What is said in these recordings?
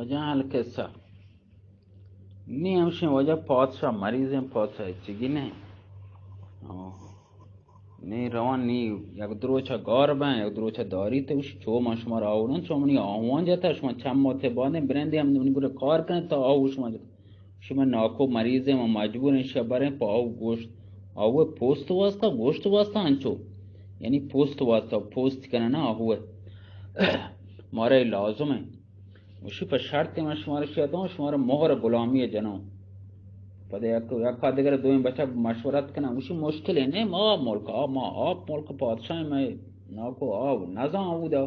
واجہ القصہ نی ہمشیں، واجہ پادشاہ مریضیں، پادشاہ چگی نہیں۔ آہ۔ نی روان نی یک دروچہ گار بیں، یک دروچہ داری تے اش چو ما شما را آوڑن، چو منی آہوان جتا، شما چم موتے بادیں برندے ہم منی گرے کار کن تا آہو شما جتا۔ شما ناکو مریضیں، ما مجبوریں شبریں پہ آہو گوشت، آہو پوست واسطہ، گوشت واسطہ انچو، یعنی پوست واسطہ، پوست کننا آہو۔ مارا لازم ہے۔ گوشی، پہ شرطے من شمارا چیا دوں، شمارا مہر غلامی جنوں۔ پدا یک، یکا دگر دوئیں بچک مشورت کنن، گوشی، مشکلے نہ، ما ملک، آ، ما آپ ملک پادشاہ، میں ناکو آو نزان اودا۔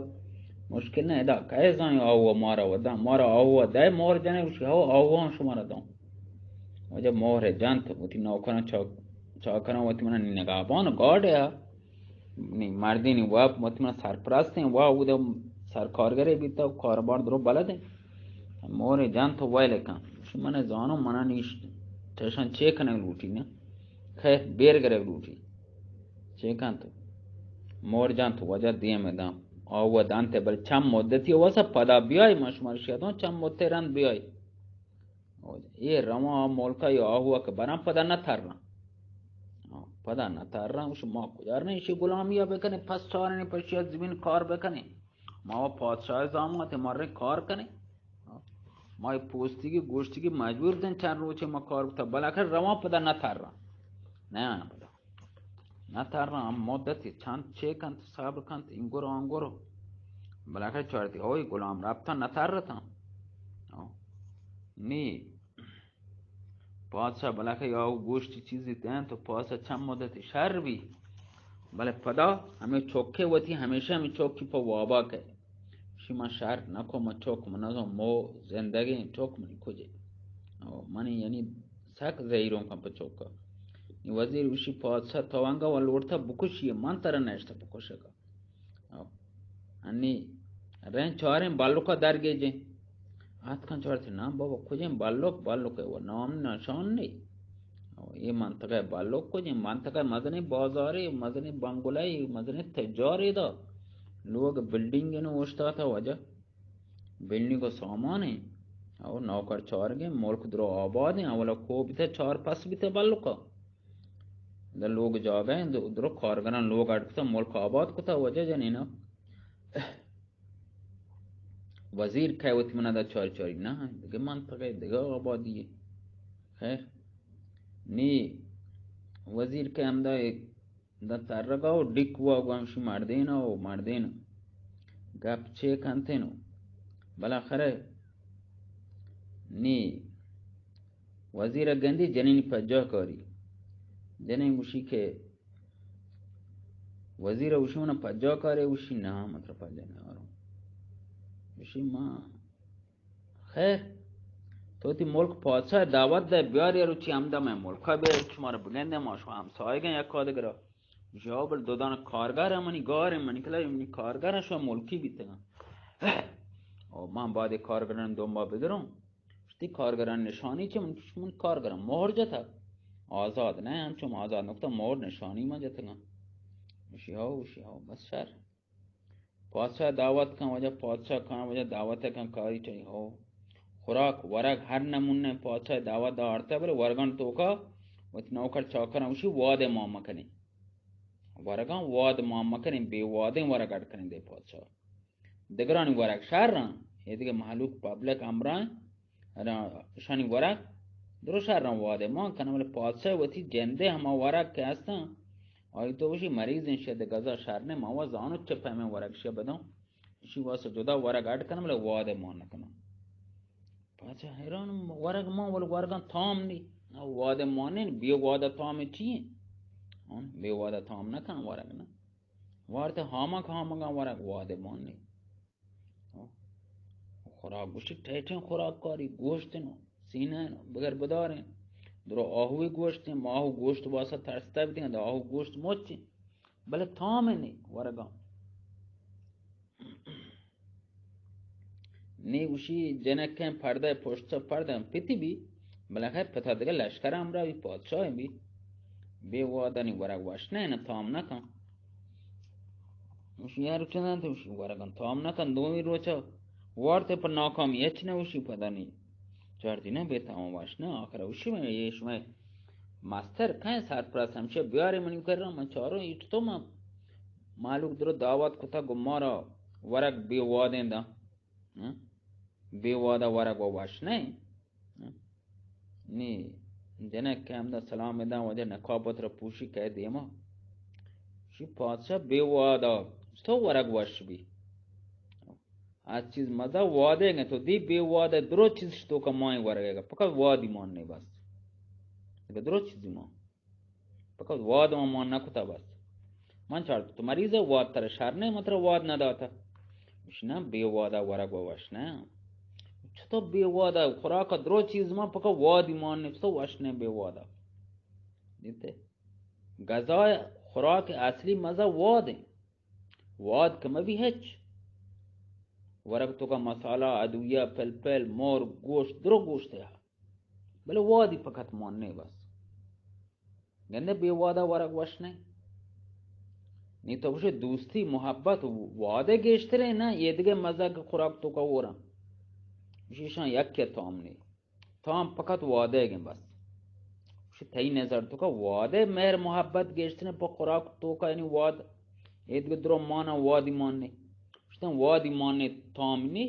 مشکل نہ، ادا کئے زان آو مارا وداں، مارا آو دے مہر جنے، گوشی، ہو آو ہم شمارا دوں۔ واجہ مہر جنت، وتی نوکراں چا-، چاکراں وتی منا نگہبان گارڈ ہے۔ نی مردینی وا مطمئن سرپرستیں، وا اود سرکارگرے بیتا، کاربار درو بلدیں۔ مورے جان تو ویل کن، من زانو منا نیش چشان چے کنگ لوٹی نہ، خیر بیر گرگ لوٹی۔ چے کن تو؟ مور جان تو وجہ دیم داں، آو دانتے، بل چم مدتی واسا پدا بیای، ما شمار شیطان چم مدتے رند بیای۔ اے رواں آ ملکا یا آہوا کہ براں پدا نہ تراں۔ آ، پدا نہ تراں، گوش ما کجا ریں ایشی غلامی ء بکنیں، پس چاریں پشی ء زمین کار بکنیں۔ ما و پادشاہ زامات مریں کار کنیں۔ آ، ما اے پوستگی گوشتگی مجبور دیں چند روچے ما کار بتا، بلکہ رواں پدا نہ تراں۔ نہ آیاں پدا۔ نہ تراں، ہم مدتی چند چے کنت، صبر کنت، اینگور آنگور۔ بلاکہ چارتی، اوی غلام رپتاں نہ ترتاں۔ او۔ نی۔ پادشاہ بلاکہ یا او گوشتی چیزی دین تو پادشاہ چند مدتی شر بی۔ بلے پدا ہمیں چوکے وتی ہمیشہ ہمیں چوکی پہ وابا کہ شی من شر نکو، من چوک من نزم مو زندگی چوک منی کجے۔ او منی یعنی سک زہیروں کن پہ چوکا۔ نی وزیر گوشی، پادشاہ تو انگا و لوٹتا بکشی، من ترا نشتا بکشگا۔ او انی رین چاریں بلوکا درگیجیں۔ آتکن چارتے، نا بابا، کجیں بلوک؟ بلوک و نام نشان نی۔ او اے منطقہ بلوک کجیں؟ منطقہ مزنیں بازارے، مزنیں بنگلہ، مزنیں تجارے دا۔ لوگ بلڈنگ نو اوشتاتا واجہ۔ بلڈنگ و سامان ہیں۔ او نوکر چارگیں، ملک درو آباد ہیں۔ اولا کو بیتے، چار پس بیتے بلوکا۔ در لوگ جاگہ ہیں، در-، درو کارگران لوگ اڈ کتا، ملک آباد کتا، واجہ جنینا۔ وزیر کئے وتی منا دا چاری چاری، نہ، دگہ منطقہ، دگہ آبادی ہے۔ خیر، نی وزیر کئے ہمدا ایک داں ترگا و ڈیک وا گوانشی مردین و مردین گپ چے کنتین و بالاخرہ نی وزیر گندی جنینی پجا کاری۔ جنین گوشی کہ وزیر گوشی، من پجا کارے؟ گوشی، نہ، من ترا پجا نہ آروں۔ گوشی، ما خیر، تو تی ملک پادشاہ دعوت دے، بیار یا روچی ہمدا میں ملکا بے، شمارا بگندے، ما شما ہمسایگیں یک آدگرا۔ جواب دو دان کارگر ہیں منی گار ہیں، منی کلا منی کارگر ہیں، شما ملکی بیتگاں۔ او من بعد کارگران دنبا بدروں۔ تی کارگران نشانی چہ من، من کارگران مہر جتگ۔ آزاد نہ، انچو آزاد نکتہ مہر نشانی من جتگاں۔ گوشی ہو، گوشی ہو، بس شر۔ پادشاہ دعوت کن، واجہ پادشاہ کن، واجہ دعوت کن، کاری چنی ہو۔ خوراک، ورگ، ہر نمونے پادشاہ دعوت دا آرتا، بلے ورگان توکا وتی نوکر چاکران گوشی، واد مان مکنی۔ ورگان واد مان مکنی، بے وادیں ورگ اڈ کنی دے پادشاہ۔ دگرانی ورگ شر اں، اے دگہ مہلوک پبلک ہمراہ اں، اشانی ورگ درو شر اں، واد مان کنن، بلے پادشاہ وتی جندے ہما ورگ کہ ہستاں، آئی تو گوشی مریض ایں، شد گزا شر نہ، ما وا زانو چہ پیمیں ورگ شی بدوں، اشی واسطہ جدا ورگ اڈ کنن، بلے واد مان نہ کنن۔ پادشاہ حیران، ورگ مان، ول ورگاں تام نی، واد مان نی، بے واد تام چی ایں؟ ہاں، بے واد تام نہ کن ورگ نہ۔ وارت ہامک ہامگاں ورگ واد مان نی۔ خوراک گوشی ٹیٹیں خوراک کاری، گوشت نو، سینہ نو، بگر بداریں۔ درو آہوی گوشت، ما آہو گوشت واسا ترستا بیتیں، دا آہو گوشت مچ، بلے تام نی ورگاں۔ نی گوشی جنکیں پردہ پشت پردہ پتی بی، بلے خیر پتا دگہ لشکر ہمراہ بی، پادشاہ بی۔ بے وادانی ورگ وش نہ، نہ تام نہ کن۔ گوشی یار چندان تو گوشی ورگان تام نہ کن۔ دومی روچا وارت پر ناکامی ہچ نہ وشی پدا نی۔ چارتی نہ بیتا ہوں وش نہ، آخر وشی میں یہ شمئے مستر کہیں سرپرست ہمشہ بیارے منی کرا، من چاروں ایت تو ما مالوک درو دعوت کتا گو مارا ورگ بے وادیں دا۔ ہاں؟ بے وادہ ورگ و وش نہ۔ نی جنک کہ ہمدا سلام داں، واجہ نقاب ترا پوشی کئے دیما۔ شی پادشاہ بے وادہ تو ورگ وش بی۔ ہر چیز مزہ وادے گئے تو دی بے وادہ درو چیز تو کا مائیں ورگے گا۔ پکا وادی مان نہیں بس۔ دگہ درو چیزی مان۔ پکا واد ما مان نہ کتا بس۔ من چارت تو مریض ہے، واد ترا شر نہیں، من ترا واد نہ داتا۔ گوشی نہ، بے وادا ورگ و وش نہ۔ چطور بے وادا خوراک درو چیز ما پکا وادی مان نہیں، چطور وش نہیں بے وادا۔ دیتے؟ غذا خوراک اصلی مزہ واد ہیں۔ واد کہ مبی ہچ۔ ورگ تو کا مسالہ، ادویہ، پلپل، مور، گوشت، درو گوشت ہے۔ بلے وادی پکت مان نہیں بس۔ گندے بے وادہ ورگ وش نہیں۔ نی تو بشے دوستی، محبت، وادے گیشترے نہ، یہ دگہ مزہ کہ خوراک تو کا ورن۔ ایشان یک کے تام نہیں۔ تام پکت وادے گیں بس۔ گوشی تئی نظر تو کا وادے مہر محبت گیشتریں پہ خوراک تو کا، یعنی واد، اے دگہ درو مانا وادی مان نے۔ گوشتن وادی مان نے تام نے۔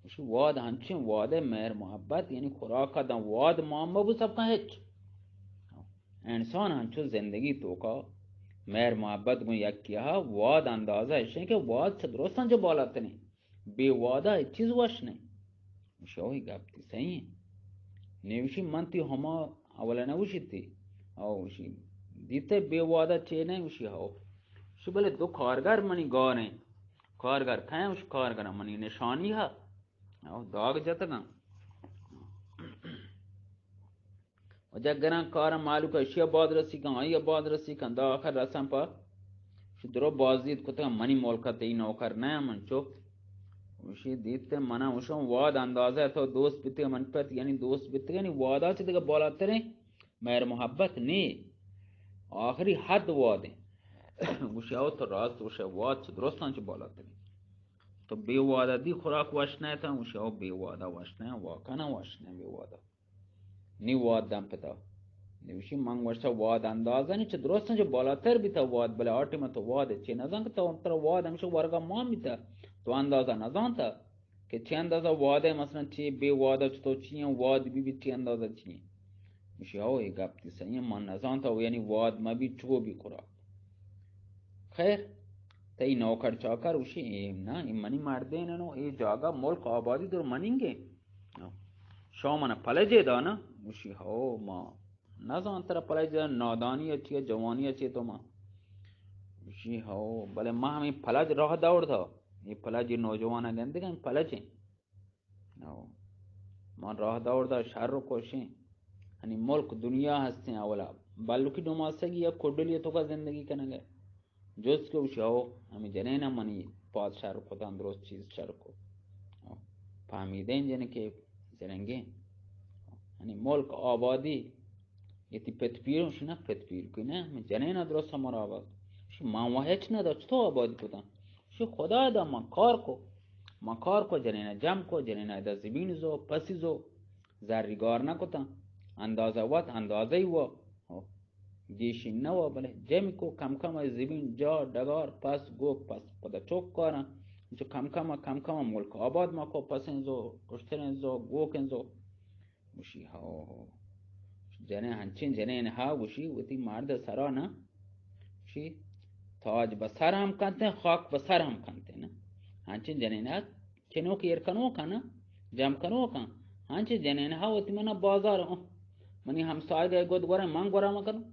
گوشی واد ہنچیں وادے مہر محبت، یعنی خوراک داں واد مان مبو سب کا ہچ۔ انسان ہنچو زندگی تو کا مہر محبت گوں یکی ہا واد اندازہ اشیں کہ واد چہ درستاں چہ بالاتریں۔ بے وادہ ہچ چیز وش نہیں۔ گوشی، او، اے گپ تی صحیح ہیں۔ نی گوشی، من تی ہما اولا نہ گوشی تی۔ او، گوشی، دیتے بے وادہ چے نہیں؟ گوشی، ہو۔ گوشی، بلے دو کارگر منی گار ہیں۔ کارگر کہیں؟ گوشی، کارگر منی نشانی ہا۔ او، داغ جتگاں۔ و جگراں کاراں مالوک اشیا باز رسی کن، آئی باز رسی کن، دا آخر رسن پا شو درو بازدید کتگاں، منی ملکا تئی نوکر نہ من چپ۔ وشی دیت منا وشوں واد اندازہ تو دوست بیتے من پت، یعنی دوست بیتے، یعنی وادا چہ دگہ بالاتریں مہر محبت نی، آخری حد وادیں۔ وشی او تو راست وشے، واد چہ درستاں چہ بالاتریں۔ تو بے وادہ دی خوراک وش نہ تھا، وشی او بے وادہ وش نہ، واقعا وش نہ بے وادہ۔ نی واد دم پتا۔ نوشی من گوشتا واد اندازہ نی چہ درستاں چہ بالاتر بیتا واد، بلے آ ٹیما تو واد چے نزان کہ تو ترا واد ہمیشہ ورگا مان بیتا، تو اندازہ نزانتا کہ چے اندازہ واد ہے، مثلاً چے بے واد چ تو چی ہیں واد بی بی چے اندازہ چی ہیں۔ نوشی او اے گپ تی صحیح ہے، من نزانتا، یعنی واد مبی چو بی خوراک۔ خیر، تئی نوکر چاکر گوشی، اے نا، اے منی مردین انو، اے جاگہ ملک آبادی در منینگے۔ شما من پلجے دانا؟ گوشی، ہو، ما نزان ترا پلج دانا، نادانی اچی، جوانی اچی تو ما۔ گوشی، ہو، بلے ما ہمیں پلج راہ دور دا۔ یہ پلج، یہ نوجوان گندگا، پلج ہیں۔ او، ما راہ دور دا شر و کوشیں۔ ہنی ملک دنیا ہستیں اولا۔ بلکی نماسگی یا کڈلی تو کا زندگی کنگے۔ جست کہ گوشی، ہو، ہمیں جنین منی پاد شر کتاں، درست چیز شر کو۔ او، فہمیدیں جن کہ زرنگیں۔ ہنی ملک آبادی، یہ تی پت پیروں شنا پت پیر کوئی نہ، ہمیں جنین درست ہمارا آباد۔ شی ماں وہ ہچ نہ دا، چطور آبادی کتاں؟ شی خدا دا من کار کو۔ من کار کو، جنین جم کو، جنین دا زمین زو، پسی زو، زری گار نہ کتاں۔ اندازہ وت، اندازہ ہی وہ۔ ہو۔ گیشی نہ وا، بلے جمی کو کم کم ء زمین جا ڈگار پس گوک پس پدا چوک کاراں۔ چو کم کم ء کم کم ء ملک آباد ما کو، پسیں زو، اشتریں زو، گوکیں زو۔ گوشی ہو ہو۔ جنین ہنچیں جنین ہا گوشی وتی مرد سرا نہ۔ گوشی تاج بہ سر ہم کنتیں، خاک بہ سر ہم کنتیں نا۔ ہنچیں جنین ہا چنوک ایر کنوکاں نا، جم کنوکاں۔ ہنچیں جنین ہا وتی منا بازار، اہ، منی ہمسایگ ء گد گوریں من گورا مکنوں۔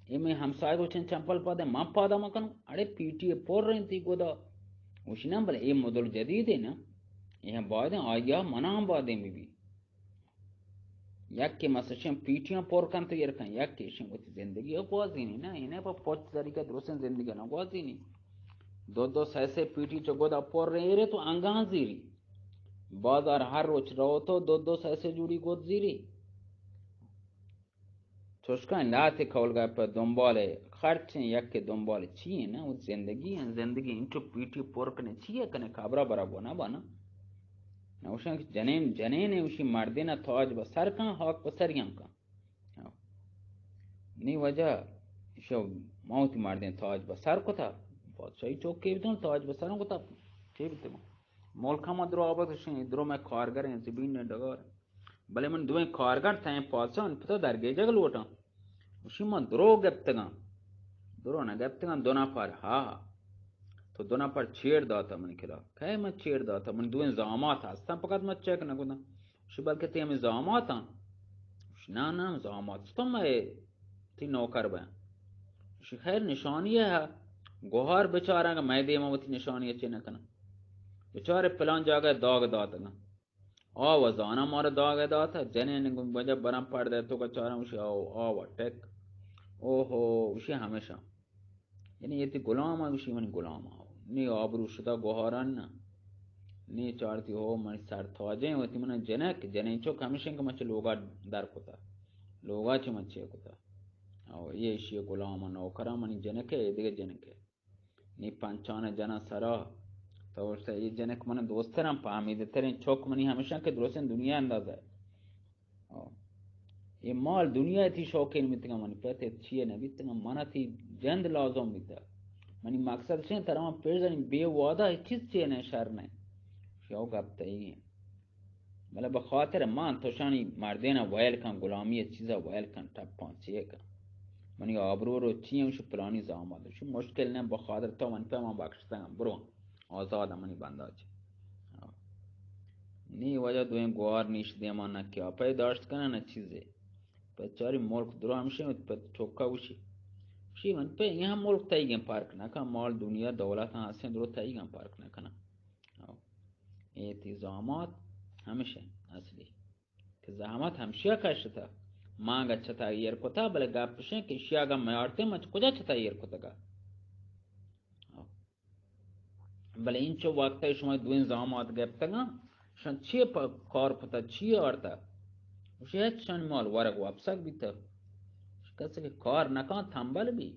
اے مئے ہمسایگ و چن چمپل پادے من پادا مکنوں۔ اڑے پیٹی ء پر انت ای گدا۔ گوشی نہ بلے اے مدل جدید ہے نا۔ اے ہم باید ہیں، آئی ء منا ہم باید ہیں بی بی۔ یک کہ مسشن پیٹیاں پر کنت ایر کن، یک کہ اشن وتی زندگی ء گوازینی نا، اے نہ پہ پچ طریقہ درستیں زندگی نہ گوازینی۔ دو دو سہ سہ پیٹی چہ گدا پر ایرے تو انگاں زیری۔ بازار ہر روچ رو تو دو دو سہ سہ جوڑی گد زیری۔ چشکاں لہتے کولگا پہ دنبال پرچیں، یک دنبال چی ایں؟ نہ، وہ زندگی ایں، زندگی انچو پیٹی پر کنے، چی اے کنے، قبرا برا گو نہ بانا۔ نہ، اوشاں کہ جنین، جنین ایں، اوشی مردین تاج بہ سر کن، ہاک بہ سری ہم کن۔ نی وجہ شو موت مردین تاج بہ سر کتا، بادشاہی چوکے بیتون تاج بہ سروں کتا، چی بیتگوں؟ ملک ہم درو آباد شیں، درو میں کارگر ایں، زمین نے ڈگار۔ بلے من دوئیں کارگر تئیں پادشاہ، من پتا درگیجگ لوٹاں۔ گوشی، من درو گپتگاں۔ درو نہ گپتگاں، دو نفر، ہا، ہا۔ تو دو نفر چیر داتا منی خلاف۔ کئے من چیر داتا؟ من دوئیں زامات ہستاں، فقط من چیک نہ کتاں۔ گوشی، بلکہ تئی ہمے زامات آں؟ گوشی، نا، نا، زامات چتو مئے تئی نوکر بیاں؟ گوشی، خیر، نشانی ہے، گوہار بچاراں کہ مئے دیما وتی نشانی چے نہ کناں۔ بچارے پلان جاگہ داغ داتگاں۔ آ و زاناں مارا داغ دات، جنین گوں وجہ براں پردہ تو کا چاراں، گوشی، آو، آو، ٹک۔ اوہو، گوشی، ہمیشاں۔ یعنی، یہ تی غلام آ، گوشی، منی غلام آ۔ نی آبرو شتا گوہاران نہ۔ نی چارتی ہو، منی سر تاجیں، وتی من جنک، جنین چوک ہمیشیں کہ من چہ لوگا در کتا۔ لوگا چہ من چے کتا۔ او، یہ اشی غلام آ، نوکرا منی جنک ہے، یہ دیگہ جنک ہے۔ نی پنچان جناں سرا، تو گوشتا، یہ جنک من دوستراں، پامیدتریں چوک منی ہمیشاں کہ درستیں دنیا اندازہ ہے۔ او۔ یہ مال دنیا تی شوقین بیتگاں، منی پت چیئے نہ بیتگاں، منا تی جند لازم بیتا۔ منی مقصد شیں ترا من پیش داریں، بے وعدہ ہچ چیز چیئے نہ، شر نہ۔ شو گپ تئی ہیں۔ بلے بخاطر من توشانی مردین ویل کن، غلامی چیزا ویل کن، ٹپاں چیئے کن۔ منی آبرو رو چی ہیں، شو پلانی زامات۔ شو مشکل نہ، بخاطر تو من پہ من بخشتگاں، برو آزاد منی بندہ چی۔ نی وجہ دوئیں گوار نیش دیما نہ کیا پہ داشت کنن نہ چیزے۔ پہ چاری ملک درو ہمشیں، پہ چوکا گوشی۔ گوشی، من پہ یہاں ملک تئیگیں پرک نہ کن، مال دنیا دولت ہاں ہستیں درو تئیگاں پرک نہ کنن۔ او۔ اے تی زامات ہمشیں اصلی۔ کہ زحمت ہمشیا کشتا۔ مانگا چتا ایر کتا، بلے گپ شیں کہ شیا گا میارتے من کجا چتا ایر کتگا۔ او۔ بلے انچو وقت شما دوئیں زامات گپتگاں، شان چی پہ کار کتا، چی آرتا؟ گوشی، ہچ، شان مال ورگ وپسگ بیتا۔ کسی کہ کار نکان تنبل بی۔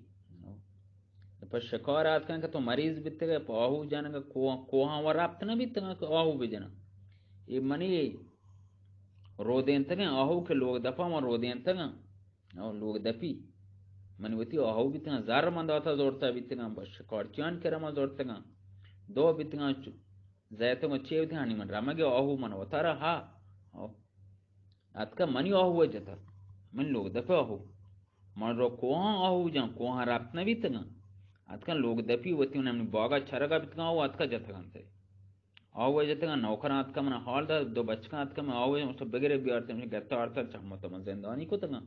پہ شکار آتکن کہ تو مریض بیتگے، پہ آہو جنگ کوہ-، کوہاں و رپت نہ بیتگاں کہ آہو بجناں۔ اے منی رودینتگیں آہو کہ لوگ دپا من رودینتگاں۔ او لوگ دپی۔ من وتی آہو بیتگاں، زر من داتا زورتا بیتگاں، بس شکارچیان کرا من زورتگاں۔ دو بیتگاں چ-، زیتگاں چے بیتگاں، ہنی من رمگے آہو من وتارا ہا۔ او۔ اتکا منی آہو جتا۔ من لوگ دپا آہو۔ من رو کوہاں آہو جان، کوہاں رپت نہ بیتگاں۔ اتکا لوگ دپی وتی من ہمنی باغا چرگا بیتگاں، آہو اتکا جتگاں تے۔ آہو جتگاں، نوکراں اتکا من حال دات، دو بچکاں اتکا من آہو جان، بگرے بیارتے، من گرتا آرتا چمتا من زندانی کتگاں۔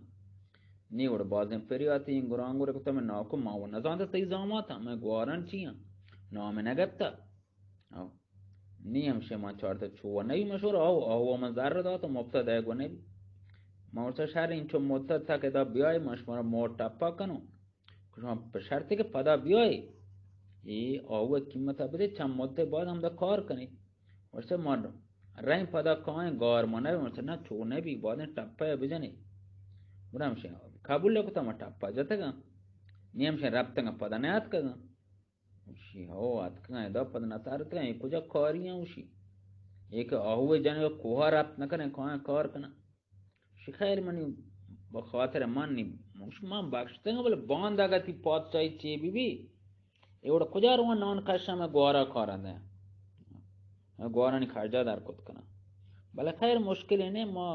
نی وڑ بازیں پریاتی گرانگور کتا من ناکو ما و نزانتا تئی زاماتا، من گوارن چیاں، نام نہ گپتا۔ او۔ نی ہمشے ما چارتا چو و نبی مشور، او، او من زر دات و مفتا دے گو نبی۔ ما ورسا شر انچو مدت تک ادا بیای، ما شمارا مور ٹپا کنو۔ شما پہ شرطی کہ پدا بیای، اے آہو قیمتا بدے، چند مدت بعد ہمدا کار کنی۔ ورسا ما رہیں پدا کائیں گار ما نبی، ورسا نہ چو نبی، بعد ٹپا بجنی۔ گڑا ہمشے قبول کتا ما ٹپا جتگاں۔ نی ہمشے رپتگاں پدا نیاتکگاں۔ گوشی، ہو، اتکگاں ادا پد نتارتگاں، اے کجا کاری ہیں؟ گوشی، اے کہ آہوے جنگ کوہا رپت نکنیں، کائیں کار کناں۔ گوشی، خیر منی بخاطر من نی، گوشی، من بخشتگاں، بلے باندا گتی پادشاہی چے بی بی، اے وڑ کجا رواں نان کشاں، میں گوارا کاراں دیں، میں گوارانی خرجہ در کت کناں۔ بلے خیر مشکلے نے، ما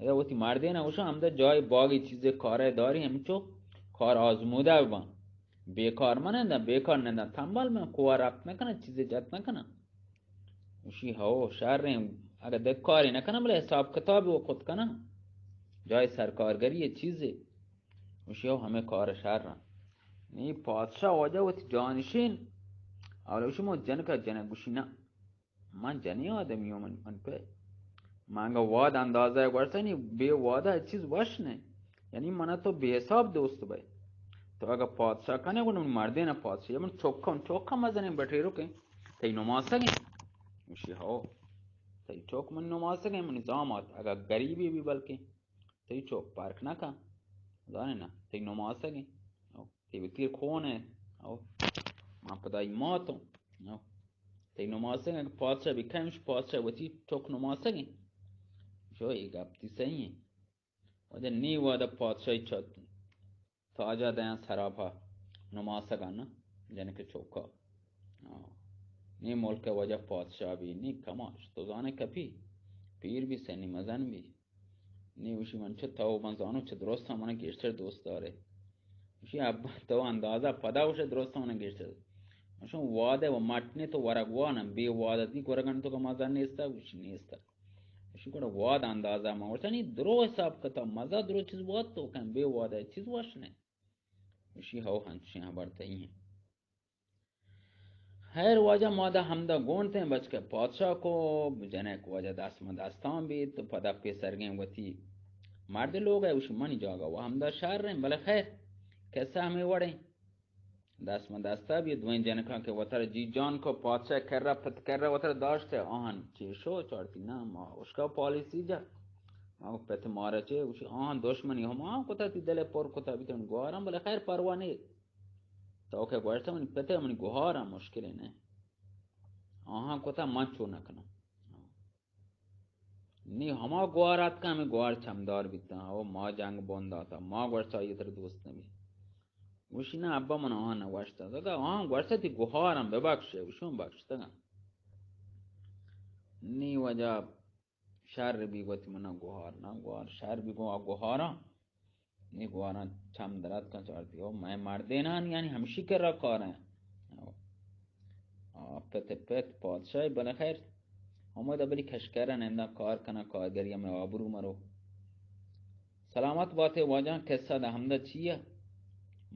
ادا وتی مردین گوشاں، ہمدا جای باغی چیزے کارے داری، ہمچو کار آزمودہ بباں۔ بیکار من ننداں، بیکار ننداں، تنبل من، کوہ رپت نکناں، چیزے جت نکناں۔ گوشی، ہو، شریں، اگہ دگہ کارے نکناں، بلے حساب کتابے و کت کناں، جای سرکارگری چیزے۔ گوشی، ہو، ہمے کار شراں۔ نی پادشاہ واجہ وتی جانشین، اولا گوشی، من جنکا جنک، گوشی، نہ۔ من جنیں آدمی ہوں، من، من پہ، من اگاں واد اندازہ گوشتنی، بے وادہ چیز وش نہ۔ یعنی من تو بے حساب دوست بئے۔ تو اگاں پادشاہ کنے، گڑا من مردین پادشاہ، من چوکاں، چوکاں مزنیں بٹیرکیں، تئی نماسگیں۔ گوشی، ہو، تئی چوک من نماسگیں، من زامات، اگاں غریبی بی بلکیں، تئی چوک پرک نہ کن۔ زانے نا، تئی نماسگیں۔ ہو۔ تئی وتی کون اِنت؟ او، من پدا ای ماتوں۔ او، تئی نماسگ اِنت کہ پادشاہ بی کئے؟ پادشاہ وتی چک نماسگ اِنت۔ شو، اے گپ تئی صحیح اِنت۔ واجہ نی وہد ءَ پادشاہی چہ تاج ءَ دیاں سرا پہ نماسگ ءَ نہ، جنک ءِ چک ءَ۔ آ، نی ملک ءِ واجہ پادشاہ بی، نی کماش، تو زانئے کپی، پیر بی، سنی مزن بی۔ نی گوشی من چہ تو، من زانوں چہ درستاں من گیشتر دوست دارئے۔ گوشی ابا تو اندازہ پدا گوشے درستاں من گیشتر۔ من شوں وہد ءَ و مٹ نی تو ورگ وانم، بے وہد ءَ دی گورگن تو کہ مزن نیستا، گوشی نیستا۔ ایشی گڑا وہد اندازہ ما گوشتا، نی درو حساب کتاب، مزہ درو چیز وہد تو کن، بے وہد ءَ چیز وش نہ۔ ایشی ہو ہنچیں ہبر تئی اِنت۔ خیر واجہ ما دا ہمدا گون تیں بچکے پادشاہ کو، جنک واجہ دست ما دستان بیت، تو پدا پیسرگیں وتی مرد لوگ ءَ، ایشی منی جاگہ و ہمدا شر اِنت، بلے خیر، قصہ ہمے وڑ اِنت۔ دست ما دستا بی، دوئیں جنکاں کہ وتر جی جان کو پادشاہ کرا، پت کرا وتر داشتے، آہن چیشو چارتی نا، ما اشکا پالیسی جا، ما پت مارا چے، گوشی آہن دشمنی ہما کتا، تی دل پر کتا بیتن گوارم، بلے خیر پروا نی۔ تو کہ گوشتا منی پت منی گوہارا، مشکل نہ۔ آہن کتا من چو نکنم۔ نی ہما گوار آتکا، ہمے گوار چمدار بیتاں، او ما جنگ بند آتا، ما گوشتا آئی تر دوست نبی۔ گوشی نا ابا من آہاں نہ گوشتا، دگا آہاں گوشتا تی گوہاراں ببخشے، گوشی من بخشتگاں۔ نی واجہ شر بی گوتی منا گوہار نا، گوہار شر بی گو آ گوہاراں۔ نی گواراں چم درات کن چارتی، او مئے مردینان یعنی ہمشی کرا کاریں۔ آ، پت پت پادشاہ، بلے خیر، ہمودا بلی کشکرا ننداں کار کناں، کارگری ہمیں آبرو مرو۔ سلامت باتے واجہ، قصہ دا ہمدا چیہ؟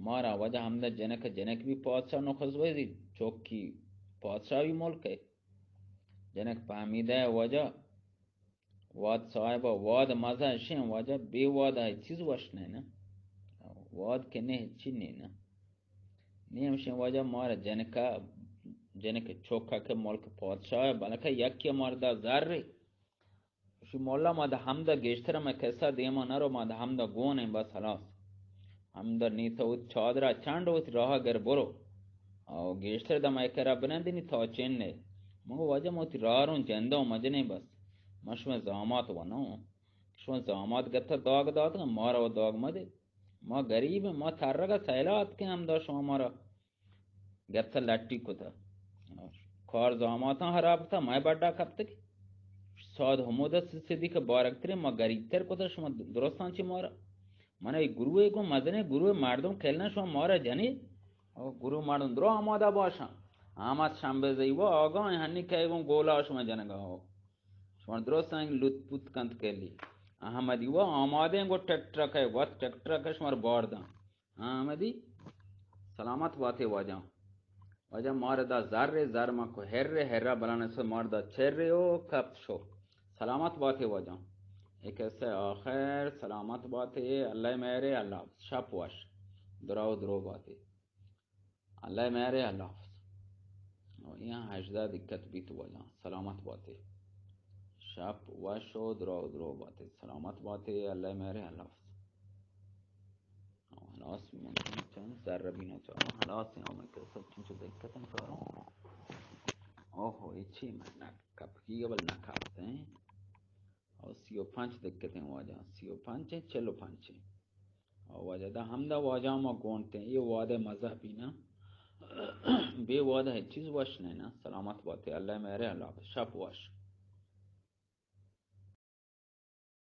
مارا واجہ ہمدا جنک، جنک بی پادشاہ نخس وزیر، چوکی پادشاہ بی ملک ہے۔ جنک پہمیدہ واجہ، واد صاحبا، واد مزہ اشیں واجہ، بے واد ءَ چیز وش نہ نا۔ واد کہ نہ چی نہ نا۔ نی ہمشیں واجہ مارا جنکا، جنک چوکا کہ ملک پادشاہ، بلکہ یکی مارا دا زر۔ شی مولا ما دا ہمدا گیشتر میں قصہ دیما نرو، ما دا ہمدا گون ہیں بس خلاص۔ ہمدا نی تو چادرا چنڈ وتی راہ گر برو۔ او گیشتر دم ءَ کرا بنندنی تا چن نے۔ من گو واجہ من وتی راہ رون جندوں مجنے بس۔ من شما زامات ونوں۔ شما زامات گتا داگ دات، مارا و داگ مدے۔ ما غریب ہیں، ما ترگا سیلا آتکیں ہمدا شما مارا گپت لٹی کتا۔ کار زاماتاں خراب کتا، مئے بڈا کپتگ۔ ساد حمود صدیق بارکتریں، ما غریب تر کتا شما درستاں چی مارا۔ من اے گروہ گوں مزنیں گروہ مردم کلنا شما مارا جنی۔ او گروہ مردم درو آمادہ باشاں۔ آمد شنبہ زیوا آگاہ ہنی کئے گوں گولا شما جنگا ہو۔ شما درستاں لوت پوت کنت کلی۔ احمدی وا آمادیں گو ٹریکٹر کئے وت ٹریکٹر کئے شما بار داں۔ ہاں، احمدی، سلامت باتے واجہ۔ واجہ مار دا زر، زر ما کو ہر، ہر بلانے سے مار دا چر او کپت شو۔ سلامت باتے واجہ۔ اے قصہ آخر، سلامت باتے، اللہ مہرے، اللہ حافظ۔ شپ وش۔ دراو درو باتے۔ اللہ مہرے، اللہ حافظ۔ او یہاں ہژدہ دقت بیت واجہ۔ سلامت باتے۔ شپ وش و دراو درو باتے۔ سلامت باتے، اللہ مہرے، اللہ حافظ۔ او ہلاس من چند سر ربی نہ چاروں، ہلاس ہیں، او میں کسا چنچو دقت ہیں چاروں۔ اوہو، اے چی میں نہ کپکی بل نہ کپتے ہیں۔ او سی و پنچ دقت ہیں واجہ، سی و پنچ ہیں، چل و پنچ ہیں۔ او واجہ دا ہمدا واجہ ما گونتے ہیں، یہ وعدہ مذہبی نا۔ بے وعدہ ہے چیز وش نہیں نا۔ سلامت باتے، اللہ مہرے، اللہ حافظ، شپ وش۔